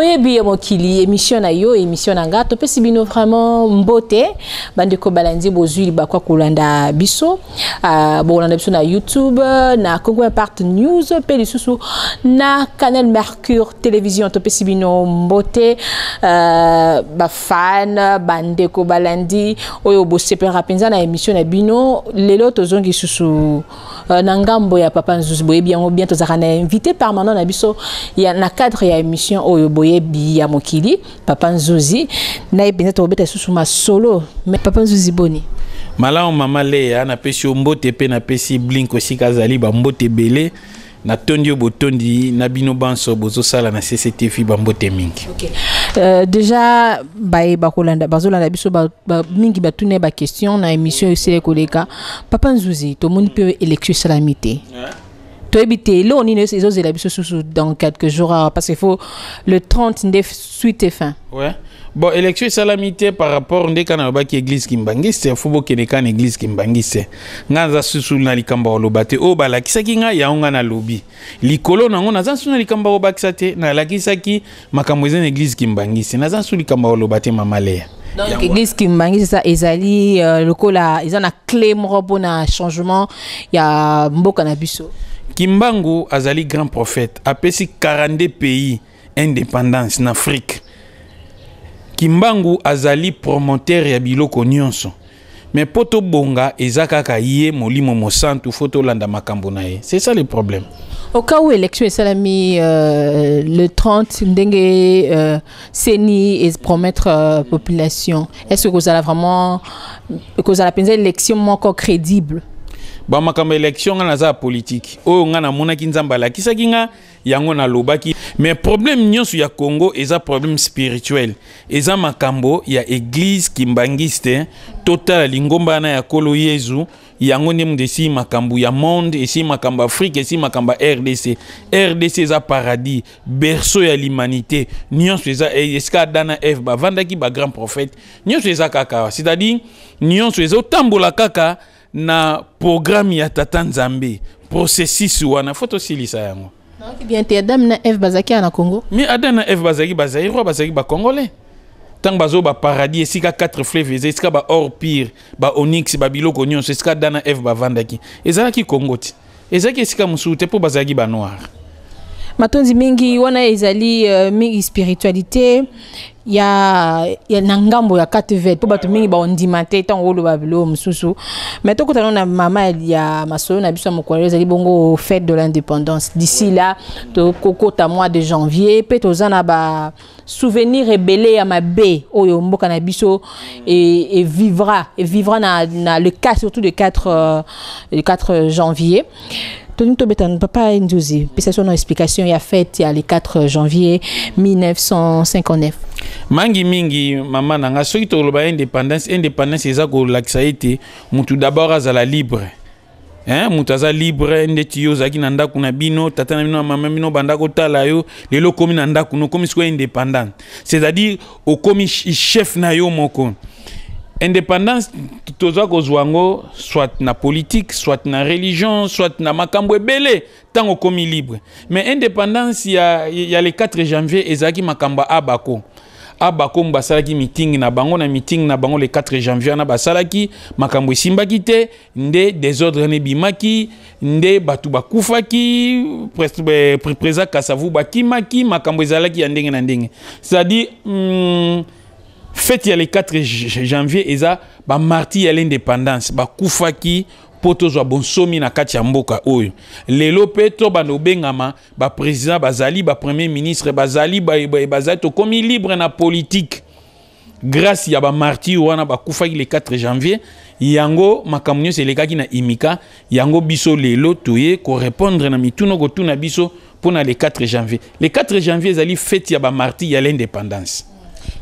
Boyebi ya mokili, émission na yo, émission na nga, topesi bino vraiment mbote. Bandeko balandi, bozwi libakwa kolanda biso, bolanda biso na YouTube, na Congo Impact News, mpe lisusu na Canal Mercure Télévision. Topesi bino mbote, bafan, bandeko balandi oyo bosepelaka mpenza na émission na bino. Lelo tozongi lisusu na ngambo ya papa Nzuzi. Boyebi yango bien, tozalaka na invité permanent na biso ya, na cadre ya émission oyo Boyebi ya mokili, papa Nzuzi. Na ye mpenza tokobeta lisusu masolo. Mais papa Nzuzi, boni? Malamu, mama Leya. Napesi yo mbote mpe napesi Blink esika azali bambote ebele. Natondi yo botondi na bino banso bozosala na CCTV, bambote mingi. Okay. Déjà bayeba kolanda, bazolanda biso ba, mingi batuna baquestion na émission esili koleka. Papa Nzuzi, tomoni mpe élection esalami te, toyebi te eloko nini ezozela biso susu dans quelques jours awa, parce qu'il faut le 30 nde suite et fin. Ouais. Bon, élection esalami te par rapport nde kaka nalobaki, église kimbangiste. Faut bokende kaka na église kimbangiste. Ngai naza susu na likambo ya koloba te. Oyo balakisaki ngai, yango ngai nalobi likolo nango. Naza susu na likambo ya kobakisa te. Nalakisaki makambo eza na église kimbangiste. Naza susu likambo ya koloba te, mama Leya. Donc église kimbangiste eza, ezali lokola eza na clé moko mpona changement ya mboka na biso. Kimbangu azali grand prophète, apesi 42 pays indépendance na Afrique. Kimbangu azali promoteur ya biloko nyonso, mais mpo tobonga eza kaka ye Molimo Mosantu. Faut tolanda makambo na ye, c'est ça le problème. Au cas où élection esalami le 30, ndenge CENI promettre population, est-ce que kozala vraiment, kozala mpenza élection moko crédible? Bamakambo élection, nga naza ya politike. Oyo nga namonaki, Nzambe alakisaki nga yango, nalobaki. Mais problème nyonso ya Congo eza problème spirituel, eza makambo ya église kimbangiste. Totala lingomba wana ya Nkolo Yezu, yango nde mutu esili makambo ya monde, esili makambo Afrique, esili makambo ya RDC. RDC eza paradis, berceau ya l'humanité. Nyonso eza esika Adam na Eve bavandaki, bagrand prophète. Nyonso eza kaka, c'est-à-dire nyonso ezotambola kaka na programme ya Tata Nzambe. Processus wana, faut tosilisa yango. Bien te, Adam na Eve bazalaki na Congo? Mais Adam na Eve bazalaki Bazaïrois, bazalaki Bacongolais. Ntango bazo baparadis, esika 4 fleuve eza, esika ba or pur, ba onyx, babiloko nyonso, esika Adam na Eve bavandaki, ezalaki Congo ti, ezalaki esika mosusu te, mpo bazalaki banoir. Matondi mingi. Wana ezali mingi spiritualité ya na ngambo ya KTV, mpo bato mingi baondima te ntango oloba biloko mosusu. Mais tokutana na mama ya masolo na biso ya mokolo, ezali bongo fête de l'indépendance. D'ici là tokokota mois de janvier, mpe toza na ba souvenir ebele ya mabe oyo mboka na biso et vivra na le cas surtout de 4 le 4 janvier. Toni tobeta, papa Nzuzi, pesa so na explication ya fête ya le 4 janvier 1959. Mangi mingi, mama na nga. Soki toloba indépendance, indépendance eza kolakisa ete mutu d'abord azala libre, hein? Moto aza libre ndeti yo ozalaki na ndako na bino, tata na bino na mama bino banda kotala yo. Lelo okomi na ndako no, okomi sikoyo indépendant, c'est-à-dire okomi chef na yo moko. Indépendance toza kozwa yango soit na politique, soit na religion, soit na makambo ebele, ntango okomi libre. Mais indépendance ya le 4 janvier ezalaki makambo ya Abako. Abako basalaki meeting na bango. Na meeting na bango le 4 janvier wana, basalaki makambo esimbaki te, nde désordre wana ebimaki, nde bato bakufaki, président Kasavu bakimaki, makambo ezalaki ya ndenge na ndenge. C'est-à-dire fête ya le 4 janvier eza bamartyr ya l'indépendance, bakufaki mpo tozwa bonsomi na kati ya mboka oyo. Lelo mpe tobanda obengama baprésident, bazali bapremier ministre, bazali bazali, tokomi libre na politique grâce ya bamartyr wana bakufaki le 4 janvier. Yango makambo nyonso elekaki na imika yango. Biso lelo toye korépondre na mituna kotuna biso mpona le 4 janvier. Le 4 janvier ezali fête ya bamartyr ya l'indépendance.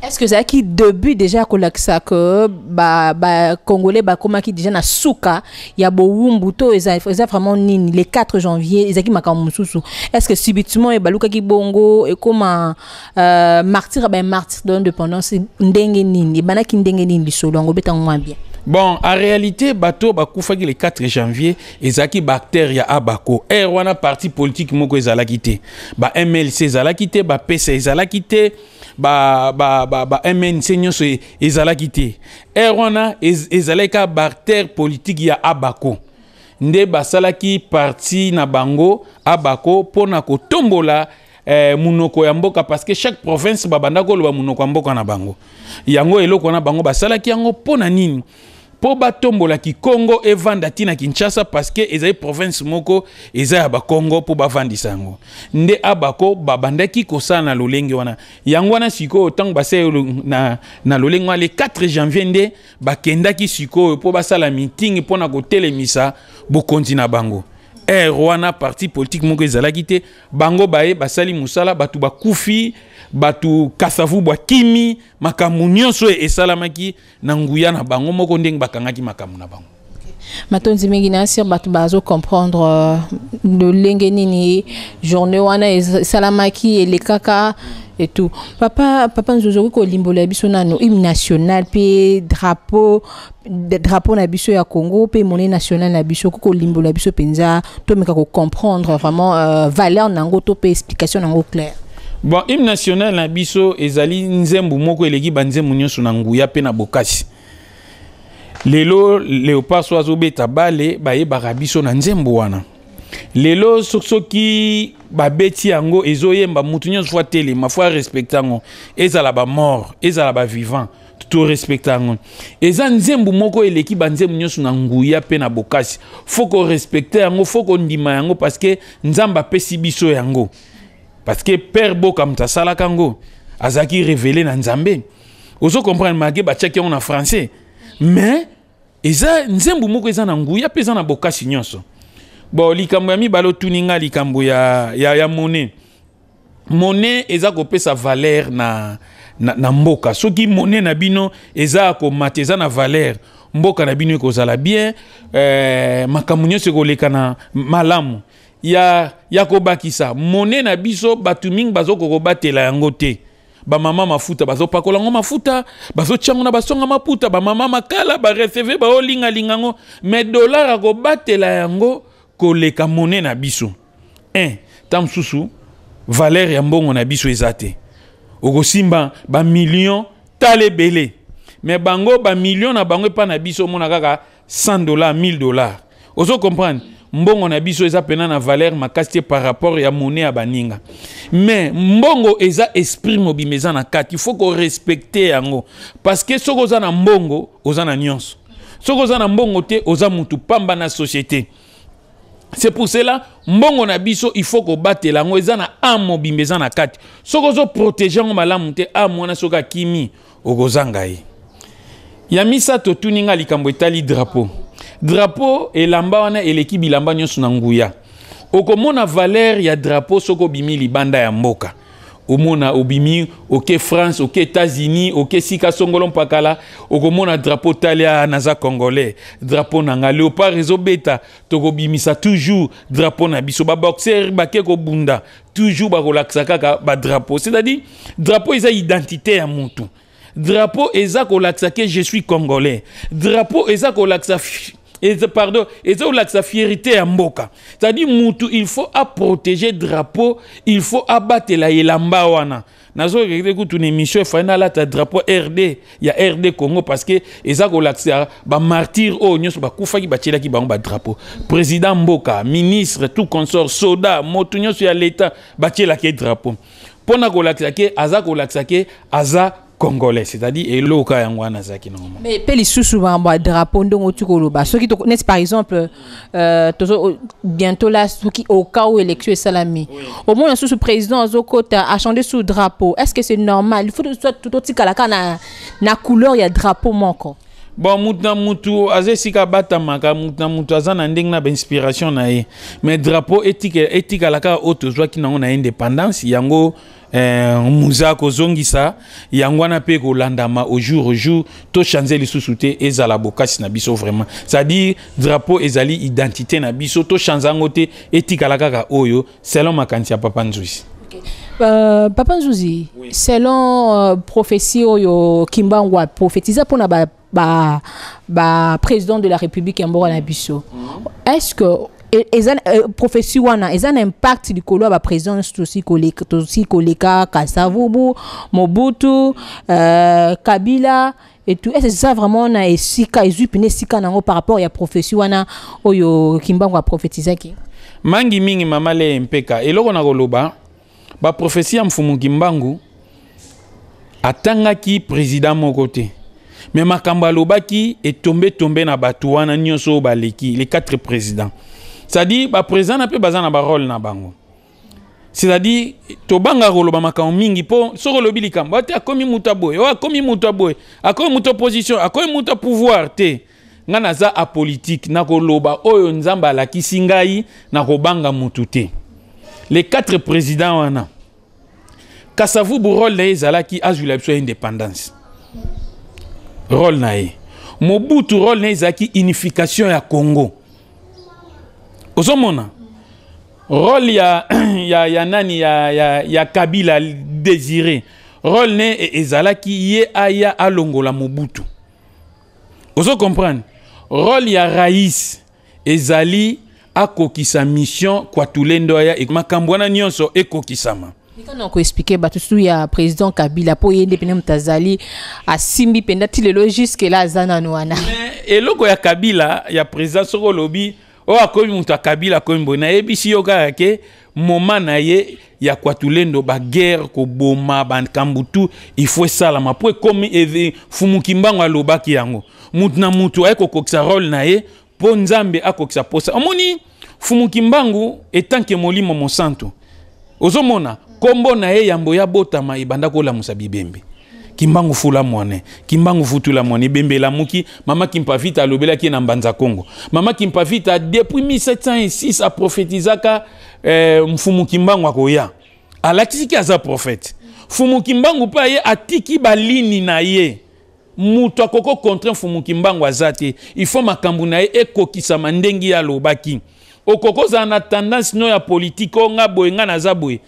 Est-ce que ezalaki début déjà kolakisa ke bacongolais bakomaki déjà na suka ya bowumbu, to eza vraiment nini? Le 4 janvier ezalaki makambo mosusu? Est-ce que subitement ebalukaki bongo, ekoma martyr ya bamartyr de l'indépendance? Ndenge nini ebandaki, ndenge nini lisolo yango obetango mwa bien? Bon, en réalité, bato bakufaki le 4 janvier ezalaki baacteur ya Abako. Ere wana parti politique moko ezalaki te, ba MLC ezalaki te, ba PESA ezalaki te, ba MNC nyonso ezalaki te. Ere wana ezalaki kaka baacteur politique ya Abako nde basalaki parti na bango Abako mpona kotombola munoko ya mboka, parce que chaque province babanda koloba munoko ya mboka na bango. Yango eloko wana bango basalaki yango mpo na nini? Mpo batombola Kikongo evanda ntina Kinshasa, parce que ezali province moko eza ya Bakongo, mpo bavandisa yango. Nde Abako babandaki kosala na lolenge wana. Yango wana sikoyo, ntango basali na lolenge wana, le 4 janvier nde bakendaki sikoyo mpo basala meeting mpona kotelemisa bokonzi na bango. Ere wana parti politique moko ezalaki te. Bango baye basali mosala, bato bakufi, bato Kasavu bwakimi, makambo nyonso esalamaki na nguya na bango moko, ndenge bakangaki makambo na bango. Matondi mingi na sir. Bato bazo comprendre lolenge nini journée wana esalamaki, elekaka et tout. Papa Nzuzi, okoki kolimbola biso nano hymne national mpe drapeau na biso ya Congo mpe monnaie nationale na biso? Okoki kolimbola biso mpenza, tomeka kocomprendre vraiment valeur nango to mpe explication nango claire? Bon, hymne national na biso ezali nzembo moko eleki banzembo nyonso na nguya mpe na bokasi. Lelo Léopard so azobeta bale, bayebaka biso na nzembo wana. Lelo soki babeti yango, ezoyemba, mutu nyonso faut atelema, faut arespecte yango, ezala bamort, ezala bavivant, torespecte yango. Eza nzembo moko eleki banzembo nyonso na nguya mpe na bokasi. Faut korespecte yango, faut kondima yango, parce que Nzambe apesi biso yango, parce que père Boka moto asalaka yango, azalaki révélé na Nzambe. Ozo comprendre? Malgré batiaki yango na français, mais eza nzembo moko eza na nguya mpe eza na bokasi nyonso. Bon, likambo ya mibale otuni nga, likambo ya monnaie. Monnaie eza kopesa valeur na mboka. Soki monnaie na bino eza ya komata, eza na valeur, mboka na bino ekozala bien, makambo nyonso ekoleka na malamu. Ya kobakisa, monnaie na biso, bato mingi bazokoka kobatela yango te. Bamama mafuta bazopakola yango mafuta, bazotia yango na basonga maputa, bamama makala bareceve, baolingalinga yango, mais dollar akobatela yango koleka monnaie na biso. 1 ta mosusu valeur ya mbongo na biso eza te. Okosimba bamillion, tala ebele, mais bango bamillion na bango epa na biso omona kaka 100 $, 1000 $. Ozo comprendre? Mbongo na biso eza pena na valeur makasi te par rapport ya monnaie ya baninga. Mais mbongo eza esprit mobimba eza na kati. Il faut korespecte yango, parce que soki oza na mbongo, oza na nyonso. Soki oza na mbongo te, oza mutu pamba na société. C'est pour cela mbongo na biso, il faut kobatela yango. Eza na âme mobimba eza na kati. Soki ozoprotege yango malamu te, âme wana soki akimi, okozanga ye. Ya misato, otuni nga likambo etali drapeau. Drapeau, elamba wana eleki bilamba nyonso na nguya. Okomona valeur ya drapeau soki obimi libanda ya mboka. Omona obimi, oke France, oke États-Unis, oke sika songolo mpakala, okomona drapeau, talia, naza Congolais, drapeau na nga Léopard ezobeta, tokobimisa toujours drapeau na biso. Baboxer bake kobunda, toujours bakolakisa kaka badrapeau. C'est-à-dire drapeau eza identité ya mutu. Drapeau eza kolakisa ke je suis Congolais. Drapeau eza kolakisa eza, pardon, eza kolakisa fierté ya mboka. C'est-à-dire mutu, il faut aprotéger drapeau, il faut abatela elamba wana. Nazokeke kutu na émission, efai nalata drapeau RD ya RD Congo, parce que eza kolakisa bamartyr oyo nyonso bakufaki, batielaki bango badrapeau. Président mboka, ministre, tout consort, soda, moto nyonso ya l'État, batielaki drapeau mpo na kolakisa ke aza, kolakisa ke aza Congolais. C'est-à-dire eloko yango wana azalaki nango. Mais mpe lisusu makambo ya drapeau, ndenge oti koloba, soki neti par exemple tozo bientôt là, soki au cas où élection esalami, omona susu président azokota, achanger sous drapeau. Est ce que c'est normal? Il faut totikala kaka na couleur ya drapeau moko? Bon, mutu na mutu aza esika abatamaka, mutu na mutu aza na ndenge na bainspiration na ye. Mais drapeau etikala kaka oyo tozwaki nango na indépendance. Yango muza kozongisa yango wana mpe kolandama au jour tochange lisusu te, ezala bokasi na biso vraiment. C'est-à-dire drapeau ezali identité na biso, tochange yango te, etikala kaka oyo selon makanisi ya papa Nzuzi. Okay. Papa Nzuzi, oui. Selon prophétie oyo Kimbangu a prophétisé pour ba, ba, ba président de la République ya mboka na biso. Est-ce que eza prophétie wana eza na impact likolo ya baprésident tosi koleka, tosi koleka Kasavubu, Mobutu, Kabila et tout? Est-ce que ça vraiment na esika ezwi pene esika nango par rapport ya prophétie wana oyo Kimbangu aprophétisaki? Mangi mingi, mama le mpeka, eloko na koloba, baprophétie ya Mfumu Kimbangu atangaki président moko te, mais makambo alobaki etombe tombe na bato wana nyonso oyo baleki, les quatre présidents. C'est-à-dire baprésident na mpe baza na barôle na bango. C'est-à-dire tobangaka koloba makambo mingi, mpo soki olobi likambo ate akomi moto aboye, oyo akomi moto aboye, akomi moto opposition, akomi moto pouvoir te. Ngai naza apolitique, nakoloba oyo Nzambe alakisi ngai, nakobanga motu te. Les quatre présidents wana, Kasavubu, rôle na ye ezalaki azwila biso indépendance, rôle na ye. Mobutu, rôle na ye ezalaki unification ya Congo. Ozomona rôle ya nani, ya Kabila Désiré, rôle ne ezalaki ye aya alongola Mobutu. Ozo comprendre? Rôle ya Raïs ezali akokisa mission Kwatulendo aya, makambo wana nyonso ekokisama. Mikano koexpliquer bato su ya président Kabila, mpo ye nde pene moto azali asimbi mpenza ti lelo, jusque là aza nanu wana. Eloko ya Kabila ya président, soki olobi oyo akomi moto ya Kabila, akomi boye, nayebisi yo kaka ke moma na ye ya Kwatulendo, baguerre, koboma, bakambu tu, il faut esalama mpo ekomi Fumu Kimbangu alobaki yango. Mutu na mutu aye kokokisa rôle na ye mpo Nzambe akokisa posa. Omoni, Fumu Kimbangu etanke Molimo Mosantu, ozomona nkombo na ye yambo ya botama ebanda kolamusa bibembe. Kimbangu fula mwane, Kimbangu futula mwane, ebembe elamuki. Mama Kimpavita alobelaki ye na Mbanza Kongo. Mama Kimpavita depuis 1706 aprofetizaka Mfumu Kimbangu akoya, alakisiki aza prophète. Mfumu Kimbangu mpe aye, atiki balini na ye. Moto akoko contre Mfumu Kimbangu aza te. Il faut makambo na ye ekokisama ndenge ye alobaki. Okoki ozala na tendance no ya politike, o nga boye, nga naza boye.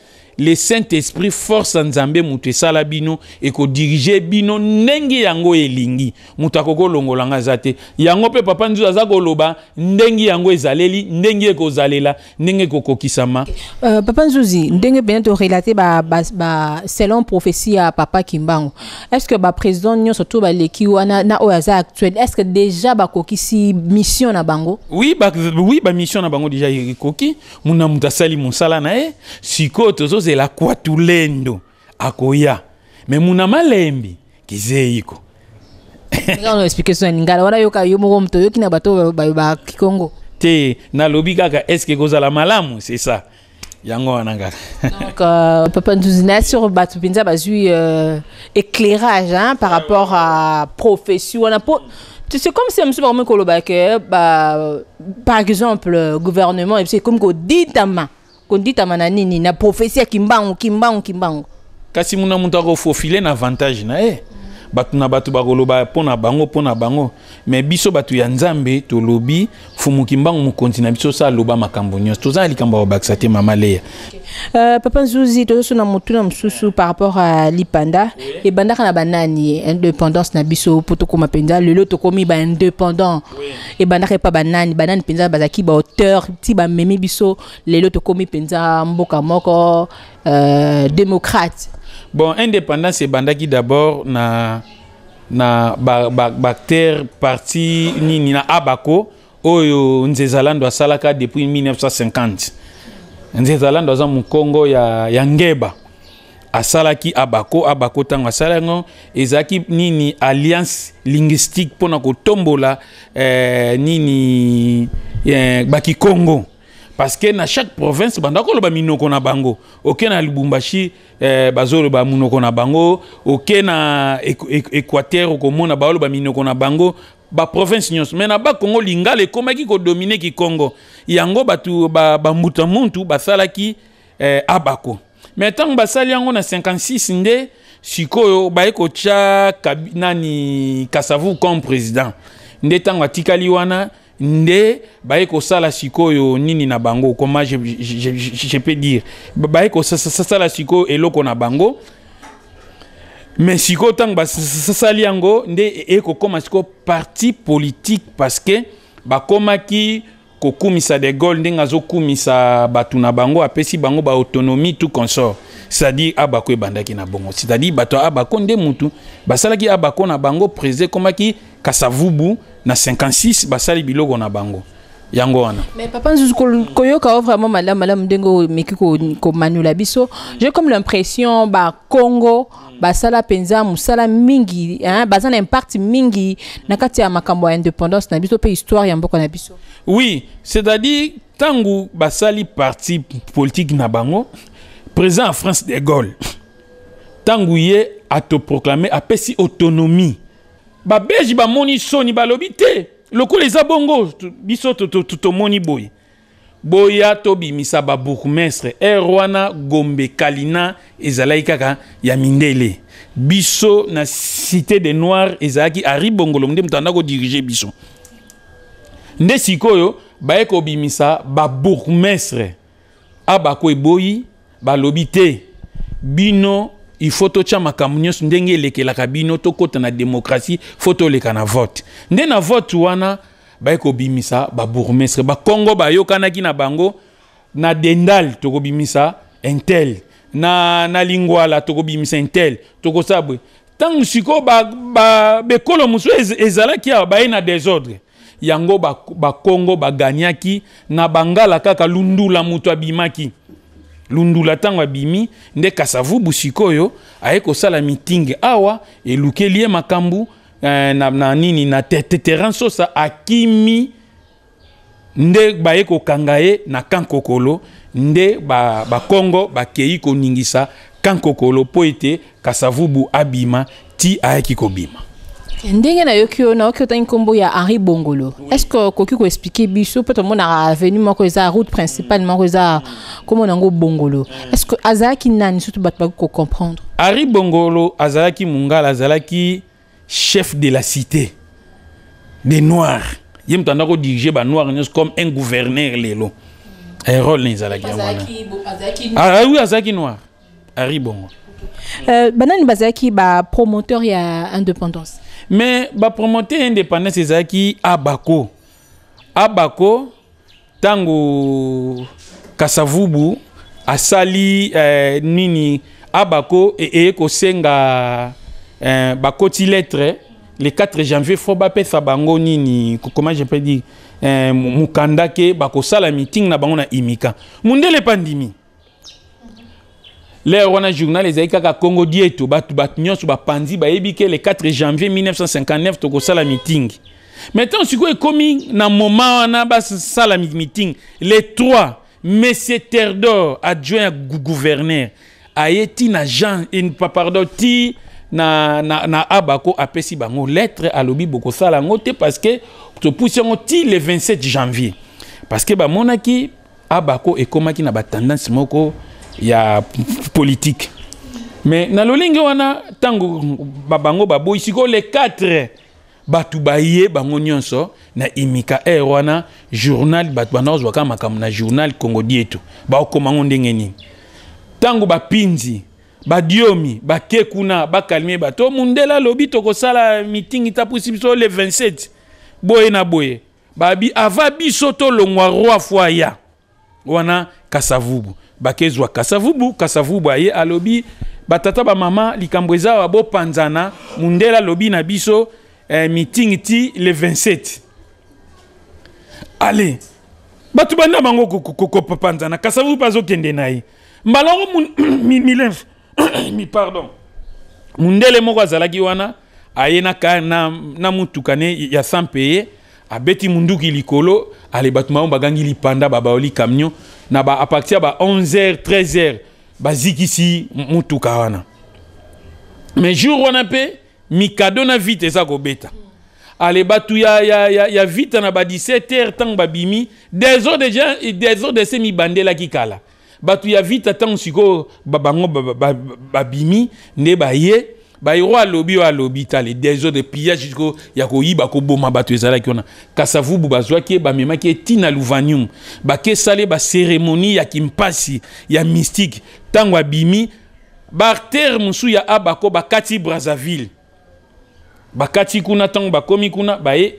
Le Saint Esprit, force ya Nzambe, moto esala bino, ekodiriger bino ndenge yango elingi. Moto akoki olongola nga aza te. Yango mpe papa Nzuzi aza koloba ndenge yango ezaleli, ndenge ekozalela, ndenge ekokokisama. Papa Nzuzi, ndenge pene torelater ba, selon prophétie ya papa Kimbangu, est ce que baprésident nyonso to baleki wana na oyo aza actuel, est ce que déjà bakokisi mission na bango? Oui, bamission na bango déjà ekoki. Muna moto asali mosala na ye. Sikoyo tozozela Kwatulendo akoya, mais muna malembi kizeiko. Nga expliquer so na lingala wana, yoka yo moko moto oyoki na bato bakikongo. Te, nalobi kaka est-ce kozala malamu, c'est ça, yango wana kaka. Donc papa Nzuzi, na sur bato mpenza bazwi éclairage, hein, par rapport à prophétie wana, po c'est comme si mosusu bakomi koloba ke ba, par exemple, gouvernement, et c'est comme koditama koditama na nini, na prophétie ya Kimbangu, Kimbangu, Kimbangu. Kasi muna moto akofofile na avantage na ye. Bato na bato bakoloba mpo na bango, mpo na bango, mais biso bato ya Nzambe tolobi Fumu Kimbangu mokonzi na biso, sa aloba makambo nyonso. Toza na likambo ya kobakisa te, mama Leya. Papa Nzuzi, tozoso na motuna mosusu par rapport à lipanda. Ebandaka na banani indépendance na biso, mpo tokóma mpenza lelo tokómi baindépendant? Ebandaka epa banani? Banani mpenza bazalaki baauteur ti bamemi biso lelo tokómi mpenza mboka moko démocrate? Bon, indépendance ebandaki d'abord na baacteur ba parti nini, na Abako oyo Nzezalando asalaka depuis 1950. Nzezalando aza mokongo ya Ngeba, asalaki Abako. Abako, ntango asala yango, ezalaki nini, alliance linguistique mpona kotombola nini, bakikongo, parce que na chaque province banda koloba minoko na bango. Oke na Lubumbashi, bazoloba monoko na bango. Oke na Équateur, okomona baoloba minoko na bango, baprovince nyonso. Mais na Bakongo, lingala ekomaki kodominer kikongo. Yango bato bambuta muntu basalaki Abako. Mais ntango basali yango na 56, nde sikoyo baye kotya nani, Kasavu comme président. Nde ntango atikali wana. Nde baye kosala sikoyo nini na bango, comment je peux dire, baye kosala sikoyo eloko na bango. Mais sikoyo ntango basali yango, nde ekokóma sikoyo parti politique, parce que bakomaki kokumisa de Gaulle ndenge azokumisa bato na bango, apesi bango baautonomie, tout consort. C'est-à-dire Abako ebandaki na bongo, c'est-à-dire bato ya Abako nde mutu basalaki Abako na bango. Président ekomaki Kasavubu na 56, basali biloko na bango yango wana. Mais papa Nzuzu, koyoka o vraiment malamu malamu ndenge omeki komanula biso, j'ai comme l'impression Bakongo basala mpenza mosala mingi, hein, baza na impact mingi na kati ya makambo ya indépendance na biso mpe histoire ya mboka na biso. Oui, c'est-à-dire ntango basali parti politique na bango, président ya France de Gaulle, ntango ye atoproclame, apesi autonomie, Babelge bamoni soni, balobi te, lokola eza bongo, biso tomoni boye, boya tobimisa babourgmestre. Ere wana Gombe, Kalina ezalaki kaka ya mindele. Biso na Cité de Noir ezalaki Henri Bongolo nde moto anda kodirige biso. Nde sikoyo baye kobimisa babourgmestre. Abako eboyi, balobi te, bino il faut totya makambo nyonso ndenge elekelaka bino, tokɔta na démocratie, faut toleka na vote. Nde na vote wana baye kobimisa babourgmestre. Bakongo bayokanaki na bango: na Dendal tokobimisa un tel, na Lingwala tokobimisa un tel, tokosala boye. Ntango sikoyo bekolo mosusu ezalaki awa baye na désordre yango, Bakongo baganyaki na Bangala kaka Lundula moto abimaki. Lundula ntango abimi, nde Kasavubu sikoyo aye kosala meeting awa, elukeli ye makambo na nini, na terrain Sosa, akimi. Nde baye kokanga ye na Kankokolo. Nde Bakongo bakei koningisa Kankokolo mpo ete Kasavubu abima. Ti ayaki kobima. Ndenge nayoki yo, nayoki otangi nkombo ya Henri Bongolo. Oui. Est ce que okoki koexplike biso, mpo tomonaka avenue moko eza route principale moko eza komona yango Bongolo, est ce que azalaki nani, surtout bato bakoki kocomprendre? Henri Bongolo azalaki Mongala, azalaki chef de la Cité des Noirs. Ye moto anda kodirige banoir nyonso comme un gouverneur lelo. Rôle na ezalaki yango wana. Ah oui, azalaki noir, Henri Bongo. Banani bazalaki bapromoteur ya indépendance? Mais bapromoteur ya indépendance ezalaki Abako. Abako, ntango Kasavubu asali nini, Abako eye kosenga bakoti lettre le 4 janvier, faut bapesa bango nini, comment je peux dire, mokanda ke bakosala meeting na bango na Imika. Mundele mpa ndimi. L'heure wana journal ezali kaka Congo Dieto. Bato nyonso bapanzi bayebi ke le 4 janvier 1959 tokosala meeting. Maintenant sikoyo ekomi na moment wana basala meeting le 3, monsieur Terdor, adjoint ya gouverneur, aye ti na Jean, pardon, ti na Abako, apesi bango lettre, alobi bokosala yango te parce que topusi yango ti le 27 janvier, parce que bamonaki Abako ekomaki na batendance moko ya politique. Mais na lolenge wana, ntango bango baboyi, sikoyo le 4 bato baye bango nyonso na Imika. Aire wana journal, bato banda kozwaka makambo na journal Congo Dieto, baokoma ngo ndenge nini. Ntango bapinzi badiomi bake kuna bakalme bato, mundele alobi tokosala meeting, tapusi biso le 27, boye na boye. Babi ava biso tolongwa, roi fo aya wana Kasavubu. Bakezwa Kasavubu. Kasavubu aye, alobi: batata, bamama, likambo eza awa, bopanzana, mundele alobi na biso meeting ti le 27. Ale bato banda bango kopanzana, Kasavubu mpe azokende na ye. Mbala yango milef, pardon, mundele moko azalaki wana, aye na mutuka ne ya sans paye, abeti munduki likolo. Ale bato bango bagangi lipanda, babaoli camion na ba, à partir ya ba 11h 13h bazikisi mutuka wana. Mais jour wana mpe mikado na vite eza kobeta. Ale bato ya vita na ba 17h, ntango babimi, désordre déjà, désordre ese mibandelaki kala. Bato ya vita, ntango sikoyo bango babimi, nde baye Bairo alobi oyo alobi, tale désordre, pillage ya koyiba, koboma bato ezalaki wana. Kasavubu bazwaki ye, bamemaki ye ntina Lovanium, bakesala bacérémonie ya kimpasi, ya mystique. Ntango abimi, baacteur mosusu ya Abako bakati Brazzaville, bakati kuna. Ntango bakomi kuna, baye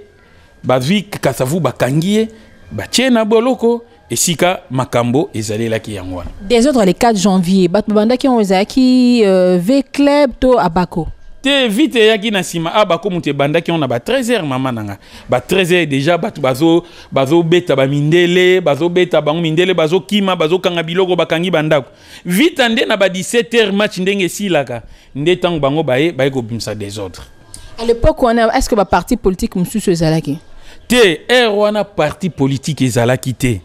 bazwi Kasavu, bakangi ye, batie na boloko. Esika makambo ezalelaki yango wana. Désordre le 4 janvier, bato babandaki yango ezalaki V Club to Abako? Te, vite eyaki na nsima. Abako moto ebandaki yango na ba 13 heures, mama na nga. Ba 13 heures déjà bato bazobeta bamindele, bazobeta bango, mindele bazokima, bazokanga biloko, bakangi bandako. Vite nde na ba 17 heures, match ndenge esilaka, nde ntango bango baye kobimisa désordre. À l'époque wana, est ce que baparti politique mosusu ezalaki? Te, heure wana parti politique ezalaki te.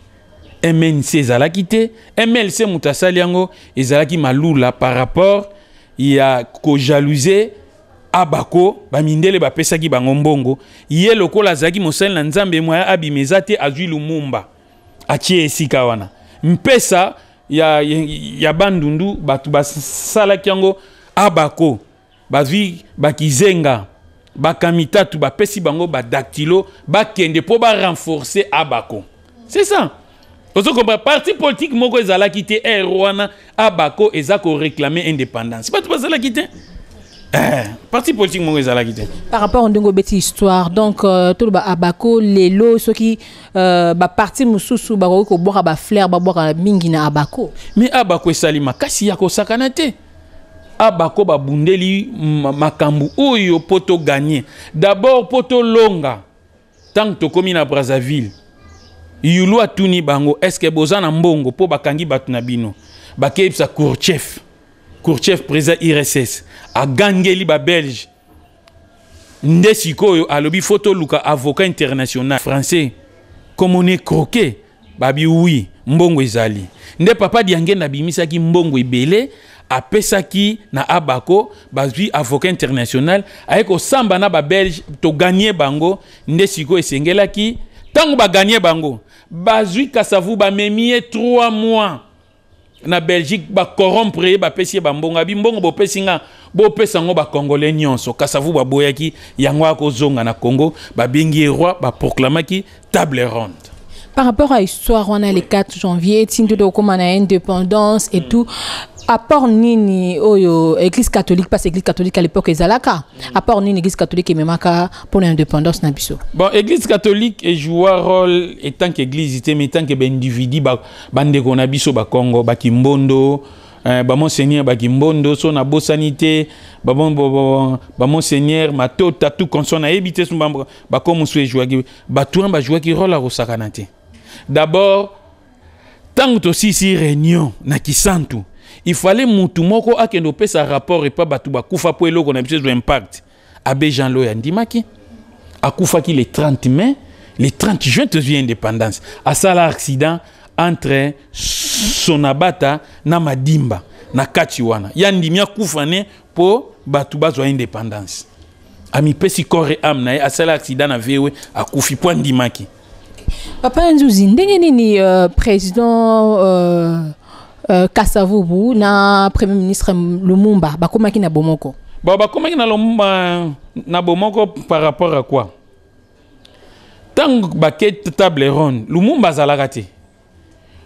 MNC ezalaki te. MLC, moto asali yango ezalaki Malula, par rapport ya kojalouser Abako. Bamindele bapesaki bango mbongo. Ye lokola azalaki mosali na Nzambe, moya abima eza te. Azwi Lumumba, atie esika wana mpesa ya Bandundu. Bato basalaki yango Abako, bazwi bakizenga, bakamitatu, bapesi bango badactylo, bakende mpo barenforcer Abako. C'est ça, ozo comprendre? Parti politique moko ezalaki te heure wana. Abako eza koréclamer indépendance, bato bazalaki te. Parti politique moko ezalaki te. Par rapport ndenge obeti histoire, donc toloba Abako lelo, soki baparti mosusu bakoki kobwaka bafleur, babwaka mingi na Abako. Mais Abako esali makasi ya kosakana te. Abako babundeli makambo oyo mpo togagner d'abord, mpo tolonga. Ntango tokómi na Brazzaville, Yulu atuni bango: "Est-ce boza na mbongo mpo bakangi bato na bino?" Bakeyebisa Khrouchtchev. Khrouchtchev, président URSS, agangeli babelge. Nde sikoyo alobi: "Faut toluka avocat international français, comme on est croqué." Babi: "Oui, mbongo ezali." Nde papa Diangenda abimisaki mbongo ebele, apesaki na Abako, bazwi avocat international, aye kosamba na babelge, togagner bango. Nde sikoyo esengelaki, ntango bagagner bango, bazwi Kasavu, bamemi ye 3 mois na Belgique, bacorrompre ye, bapesi ye bambongo. Abi: "Mbongo bopesi nga, bopesa yango bacongolais nyonso." Kasavu baboyaki yango, akozonga na Congo, babengi ye roi, baproclamaki table ronde. Par rapport à histoire wana, le 4 janvier ti tokóma na indépendance et tout, apport nini oyo église catholique, parce église catholique à l'époque ezalaka, apport nini église catholique ememaka mpona indépendance na biso? Bon, église catholique ejoua rôle etant qu'église te, mais etant que baindividu, bandeko na biso bakongo, bakimbondo, bamonseigneur bakimbondo, so nabosani te, bamonseigneur Matota, tout consort, nayebi te so bakomosu ejouaki. Bato wana bajouaki rôle ya kosakana te. D'abord, ntango tosisi réunion na Kisantu, il fallait mutu moko akende opesa rapport epa bato bakufa mpo eloko na biso ezwa impact. Abbé Jean Loy andimaki, akufaki le 30 mai. Le 30 juin tozwi indépendance. Asala accident entre Sonabata na Madimba na kati wana. Ya ndimi akufa ne mpo bato bazwa indépendance. Amipesi corps et âme na ye, asala accident na vewe, akufi mpo andimaki. Papa Nzuzi, ndenge nini président Kasavubu na premier ministre Lumumba bakomaki na bomoko? Bon, bakomaki na Lumumba na bomoko par rapport à quoi? Ntango bake table ronde, Lumumba azalaka te.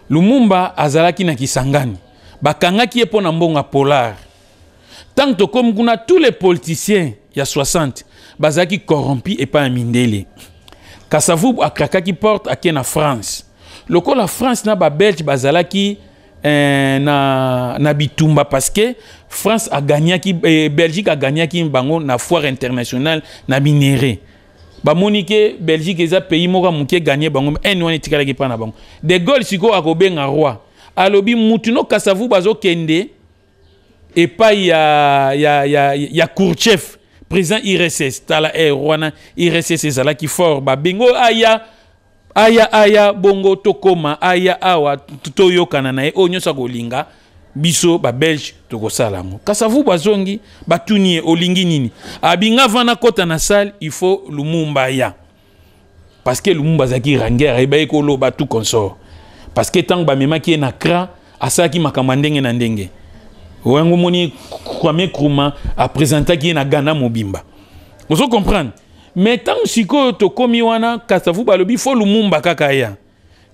Lumumba azalaki na Kisangani, bakangaki ye mpo na mbongo ya Polar. Ntango tokomi kuna, tous les politiciens ya 60 bazalaki corrompu epai ya mindele. Kasavubu akrakaki porte, ake na France. Lokola France na babelge bazalaki na bitumba, parce que France agagnaki, Belgique agagnaki bango na foire internationale na minerai, bamoni ke Belgique eza pays moko ya moke, gagner bango ene wana etikalaki mpa na bango. De Gaulle sikoyo akobenga roi, alobi: "Mutu no Kasavubu bazokende epai ya Khrouchtchev, président URSS." Tala, heure wana URSS ezalaki fort. Babengo aya, aya, aya bongo tokóma, aya awa, toyokana na ye, oyo nyonso akolinga biso babelge tokosala yango. Kasavubu azongi, batuni ye: "Olingi nini?" Abinga: "Vana kota na salle, il faut Lumumba aya." Parce que Lumumba azalaki ranger, ayebaki koloba, tout consort. Parce que ntango bamemaki ye na CRA, asalaki makambo ya ndenge na ndenge. Wango moni Kwame Nkrumah apresentaki ye na Ghana mobimba. Ozo comprendre? Mais ntango sikoyo tokomi wana, Kasavubu balobi fo Lumumba kaka ya.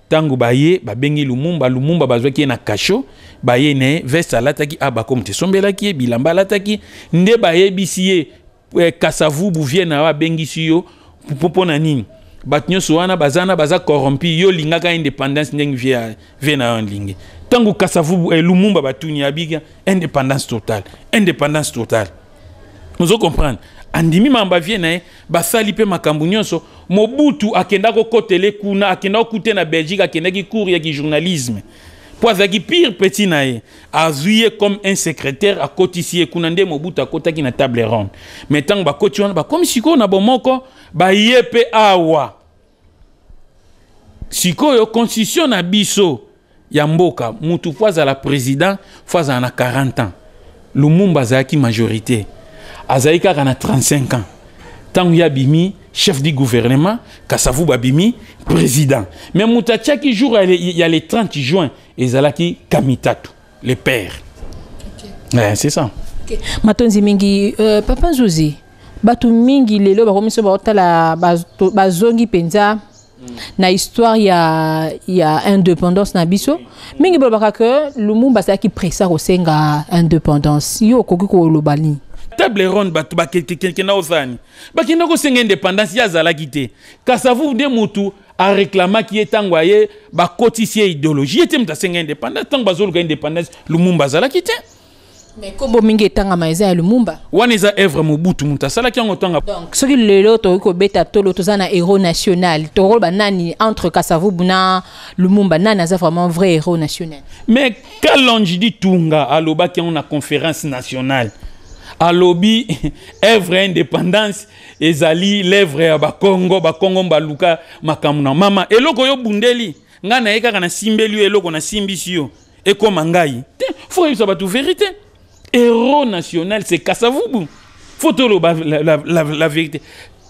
Ntango baye babengi Lumumba, Lumumba bazwaki ye na kasho, baye na ye veste alataki abako moto esombelaki ye bilamba alataki, nde bayebisi ye Kasavubu vie na yo abengisi yo mpo na nini? Bato nyonso wana baza na baza corrompu, yo olingaka indépendance ndenge vie na yo alingi. Ntango Kasavubu Lumumba batuni abika indépendance totale, indépendance totale. Ozo comprendre? Andimi mamba vie na ye, basali mpe makambo nyonso. Mobutu akenda kokotele kuna, akenda kokute na Belgique, akendaki cours ya journalisme mpo azalaki pire petit na ye, azwi ye comme un secrétaire, akotisi ye kuna. Nde Mobutu akotaki na table ronde. Mais ntango bakoti wana, bakomi sikoyo na bomoko, baye mpe awa sikoyo constitution na biso ya mboka, mutu fo azala président fo azala na 40 ans. Lumumba azalaki majorité, azalaki kaka na 35 ans ntango ye abimi chef du gouvernement. Kasavubu abimi président, mais moto atiaki jour ya le 30 juin ezalaki Kamitatu le père, okay. Ouais, c'est ça. Okay. Matondi mingi, papa Nzuzi. Bato mingi lelo bakomi so baotala, bazongi mpenza na histoire ya indépendance na biso. Mingi balobaka ke Lumumba azalaki pressé kosenga indépendance. Yo okoki koloba nini? Table ronde, bato bakenda kosala nini? Bakenda kosenga indépendance, ye azalaki te. Kasavubu nde motu areklamaki ye. Ntango aye, bakotisi ye idéologie. Ye te moto asenga indépendance. Ntango bazoluka indépendance, Lumumba azalaki te. Mais kombo mingi etangama eza ya Lumumba. Wana eza œuvre Mobutu moto asalaki yango ntango. Donc soki lelo tokoki kobeta tolo, toza na héros national, tokoloba nani entre Kasavubu na Lumumba? Nani aza vraiment vrai héros national? Mais Kalonji Ditunga alobaki yango na conférence nationale, alobi œuvre ya indépendance ezali l'œuvre ya Bakongo. Bakongo baluka makambo na mama. Eloko oyo bundeli ngai na ye kaka nasimbeli yo, eloko nasimbisi yo ekóma ngai te. Fo koyebisa bato vérité: héros national, c'est Kasavubu. Fo toloba la vérité.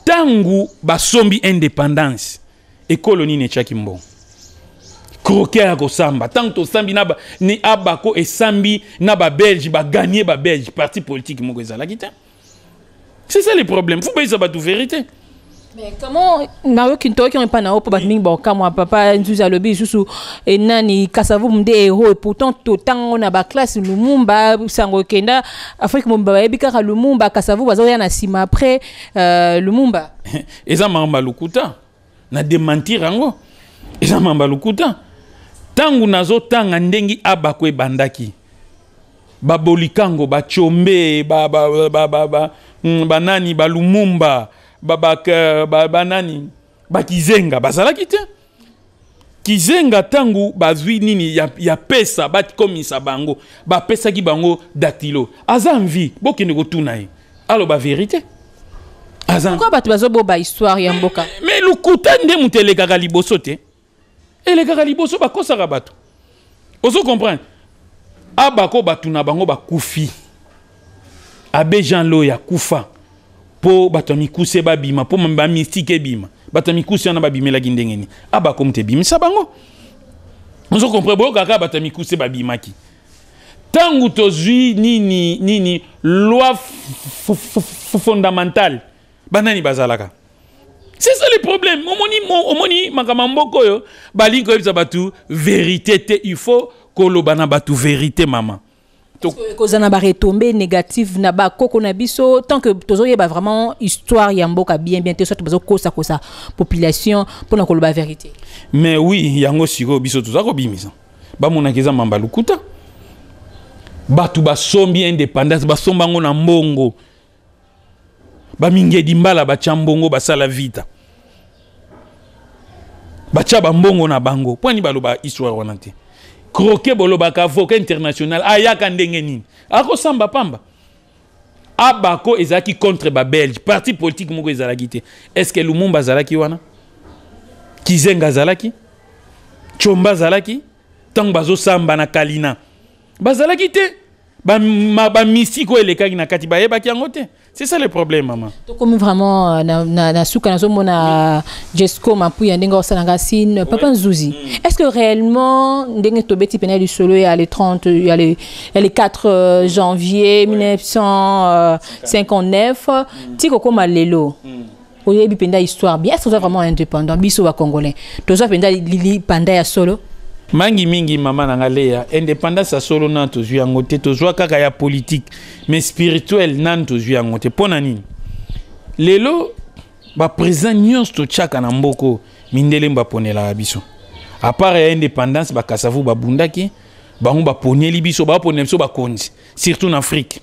Ntango basombi indépendance, ekolo nini etiaki mbongo? Croquet ya kosamba. Ntango tosambi na ni abako esambi na Babelge, baganye Babelge, parti politique moko ezalaki te. C'est ça le problème, fo bayisa bato vérité. Mais comment nayoki, toyoki epa na yo mpo bato mingi baokamwa? Papa Nzuzi alobi lisusu nani, Kasavubu nde héros, et pourtant totango na baclasse Lumumba. Sango ekenda Afrique mobimba, bayebi kaka Lumumba. Kasavubu azoya na nsima après Lumumba. Eza makambo ya lokuta, na démentir yango. Eza makambo ya lokuta. Ntango nazotanga ndenge abako ebandaki, babolikango, bacombe, banani, balumumba, banani, bakizenga bazalaki te. Kizenga, ntango bazwi nini ya pesa, bakomisa bango, bapesaki bango dactylo. Aza mvi, bokende kotuna ye, aloba vérité. Aza Pourquoi bato bazoboba histoire ya mboka? Mais lokuta nde moto elekaka liboso te, elekaka liboso. Bakosaka bato, ozo comprendre? Abako bato na bango bakufi. Abbé Jean Loy akufa mpo bato ya mikuse babima, mpo bamystike ebima. Bato ya mikuse wana babimelaki ndenge nini? Abako moto ebimisa bango, ozo comprendre? Boyokaka bato ya mikuse babimaki. Ntango tozwi nini nini, loi fondamentale, banani bazalaka? C'est ça le problème. Omoni, omoni makambo ya mboka oyo, balingi koyebisa bato vérité te. Il faut koloba na bato vérité, mama. Kozala na baretombées négative na bakoko na biso tant que tozoyeba vraiment histoire ya mboka bien bien te, soit bazokosakosa population mpona koloba vérité. Mais oui, yango sikoyo biso toza kobimisa, bamonaki eza mamba lokuta. Bato basombi indépendance, basomba yango na mbongo. Bamingedi mbala batya mbongo, basala vita, batya bambongo na bango. Mpo ani baloba histoire wana te? Croquet, bolobaka avocat international ayaka ndenge nini? Akosamba pamba. Abako ezalaki contre Babelge, parti politique moko ezalaki te. Est ce que Lumumba azalaki wana? Kizenga azalaki? Tshomba azalaki? Ntango bazosamba na Kalina, bazalaki te. Bamystike oyo elekaki na kati, bayebaki yango te. C'est ça le problème, maman. Tokomi vraiment na suka, nazomona Jesco Mapuya ndenge osalanga signe. Papa Nzuzi, est ce que réellement, ndenge tobeti pena lisolo ya le 30, ya le 4 janvier 1959 ti kokóma lelo, oyebi mpenza histoire bien, est ce que toza vraiment indépendant, biso bacongolais, toza mpenza lipanda ya solo? Mangi mingi, mama na nga Leya, indépendance ya solo nanu tozwi yango te. Tozwa kaka ya politique, mais spirituel nanu tozwi yango te. Mpo na nini? Lelo baprésident nyonso totiaka na mboka, mindele baponelaka biso. À part ya indépendance, bakasavu babundaki, bango baponeli biso, baponela biso bakonzi, surtout na Afrique.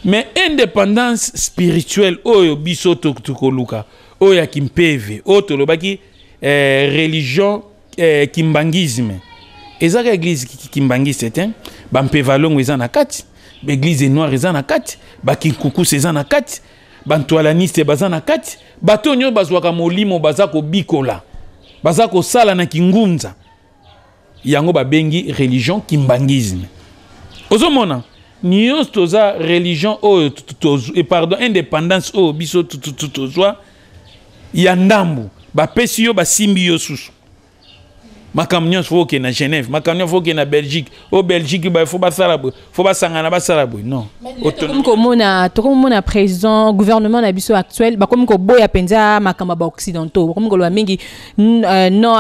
Mais indépendance spirituelle oyo biso tokoluka, oyo ya kimpeve, oyo tolobaki, religion kimbanguisme, ezaka église kimbangiste te. Bampeva longo eza na kati, baéglise noire eza na kati, bakinkukusa eza na kati, bantwalaniste baza na kati. Bato nyonso bazwaka molimo, baza kobikola, baza kosala na kingunza, yango babengi religion kimbanguisme. Ozomona nyonso toza religion oyo, pardon, indépendance oyo biso tozwa ya ndambu, bapesi yo, basimbi yo susu. Makambo nyonso faut okende na Genève, makambo nyonso faut okende na Belgique. O Belgique faut basala boye, faut basangana, basala boye. Non. Tokomi komona, tokomona président, gouvernement na biso actuel bakomi koboya mpenza makambo ya baoccidentaux, bakomi koloba mingi non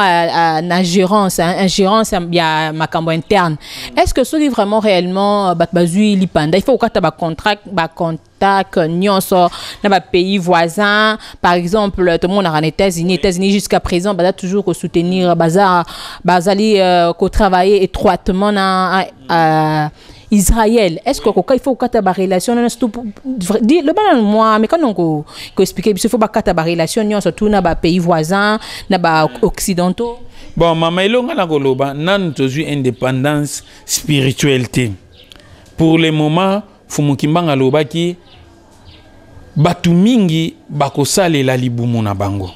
na gérance, ingérence ya makambo interne. Est ce que soki vraiment réellement bato bazwi lipanda, il faut kokata bacontract, bacontact nyonso na bapays voisins? Par exemple, tomonaka na États-Unis. États-Unis jusqu'à présent baza toujours kosoutenir, baza bazali kotravailler étroitement na Israël. Est-ce que il faut kokata barelation nyonso? Loba nanu mwa, mais quand koexpliquer biso, il faut bakata barelation nyonso tout na bapays voisins, na baoccidentaux? Bon, mama, elonga na koloba, nanu tozwi indépendance spirituelle te. Pour le moment, Fumu Kimbanga alobaki bato mingi bakosalela libumu na bango.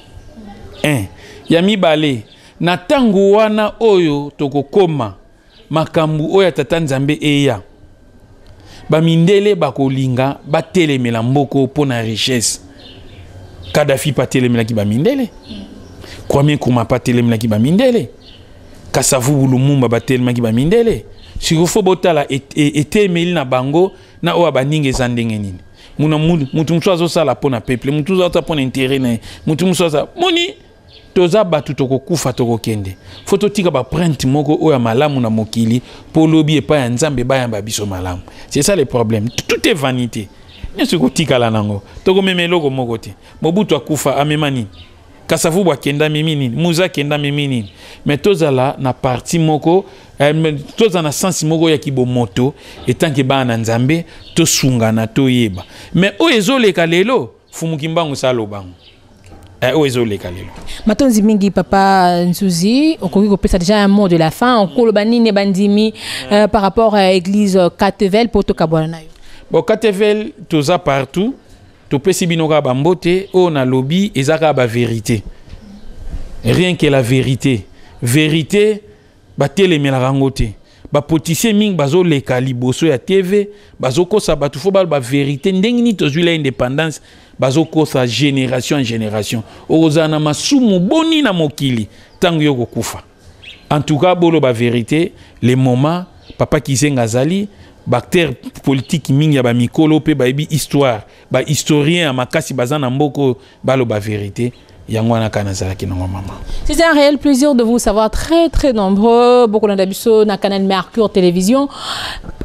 1 ya mibale, na ntango wana oyo tokokoma makambo oyo ya tata Nzambe eya, bamindele bakolinga batelemela mboka mpo na richesse. Kadafi mpe atelemelaki bamindele, Kwame Nkrumah mpe atelemelaki bamindele, Kasavubu, Lumumba batelemaki bamindele. Sikoyo faut botala etemeli na bango na oyo ya baninga eza ndenge nini. Muna mutu mosusu azosala mpo na peuple, mutu mosusu azosala mpo na intérêt na ye, mutu mosusu aza moni. Toza bato, tokokufa, tokokende, faut totika baempreinte moko oyo ya malamu na mokili, mpo lobi epai ya Nzambe bayamba biso malamu. C'est ça le problème. Tout est vanité, nyonso ekotikala nango, tokomema eloko moko te. Mobutu akufa, amema nini? Kasavubu akenda, amemi nini? Muza akenda, amemi nini? Mais tozala na parti moko, tozala na sens moko ya kibomoto etanke bana na Nzambe, tosungana, toyeba. Mais oyo ezoleka lelo, Fumu Kimbangu salobango, oyo ezoleka lelo. Matondi mingi, papa Nzuzi. Okoki kopesa déjà un mot de la fin, okoloba nini bandimi par rapport à église Katevel po tokabwana na yo? Bon, Katevel toza partout. Topesi bino kaka bambote. Oyo nalobi eza kaka bavérité, rien que la vérité. Vérité batelemelaka yango te. Bapoliticien mingi bazoleka liboso ya TV, bazokosa bato. Faut baloba vérité. Ndenge nini tozwi la indépendance? Bazokosa génération en génération. Okozala na masumu boni na mokili ntango yo kokufa? En tout cas, boloba vérité. Le moment papa Kizenga azali, baacteur politique mingi ya bamikolo mpe bayebi histoire, bahistorien ya makasi baza na mboka oyo, baloba vérité. Yango wana kaka nazalaki nango, mama. C'était un réel plaisir de vous savoir très très nombreux. Beaucoup biso na canal Mercure Télévision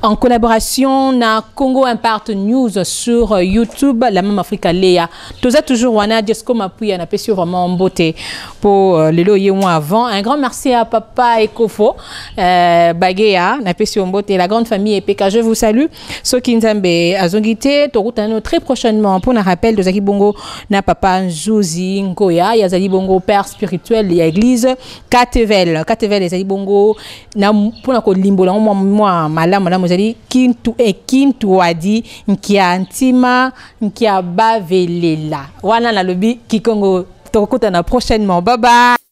en collaboration na Congo Impact News sur YouTube, la même Africa Léa. Toza toujours wana. Jesco Mapuya na pesi vraiment mbote pour lelo ye mois avant. Un grand merci à papa Ekofo Bagea na pesi mbote, la grande famille EPK, je vous salue. Soki Nzambe azongi te, tokutana très prochainement. Pour un rappel de Zaki Bongo na papa Nzuzi Nkoya, yazali bongo père spirituel ya église Katevel. Katevel ezali bongo na mpona kolimbola ngo mwa malamu malamu, ezali kintu e kintu wadi nkia ntima nkia bavelela. Wana nalobi kikongo. Tokokutana prochainement, bye bye.